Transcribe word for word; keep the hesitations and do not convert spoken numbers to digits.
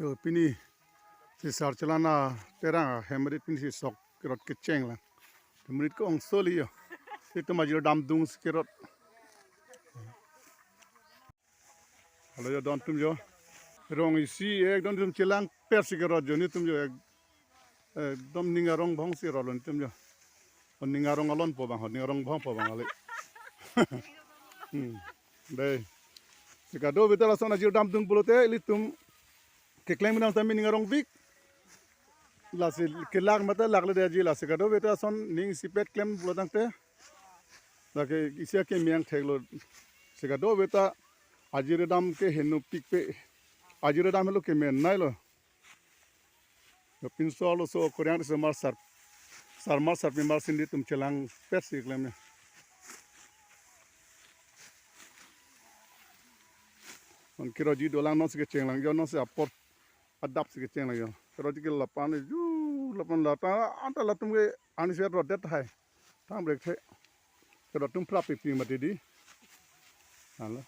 Yo, pini si Sarchelang aterang ahem rit pini si sok kerot kecheng lang. Tum rit ko ong soli yo. Itum ajir damdung si kerot. Halo yo, don tum yo. Rong isi ekdom tum chelang per si kerot yo, netum yo ek, ekdom ning arong bhong si rot lo netum yo. O ning arong alon po bang, o ning arong bhong po bang ale. Hmm. Dei. Si kadokave ta lason ajir damdung pulote ilitum keklem dam tame ning arong vik. Lasi kelak mate lakle dei aji, lasi kadokave ta lason ning isipet klem pulo tangte. Lake isi akeme angthek lo. Si kadokave ta ajir dam ke henopik pe. Ajir dam helo kemenei lo. Yo, pinso arloso Korean riso mar sar, sarmar sarpimar si netum chelang per si klem ya. Bang keroji dolang, non si kecheng lang yo, non si apor adap si kecheng lang yo. Keroji ke lapan yo, lapan lata anta latum ke ani si rodet hai. Tang brek the. Kerot tum prap pipi mati dei. Halo.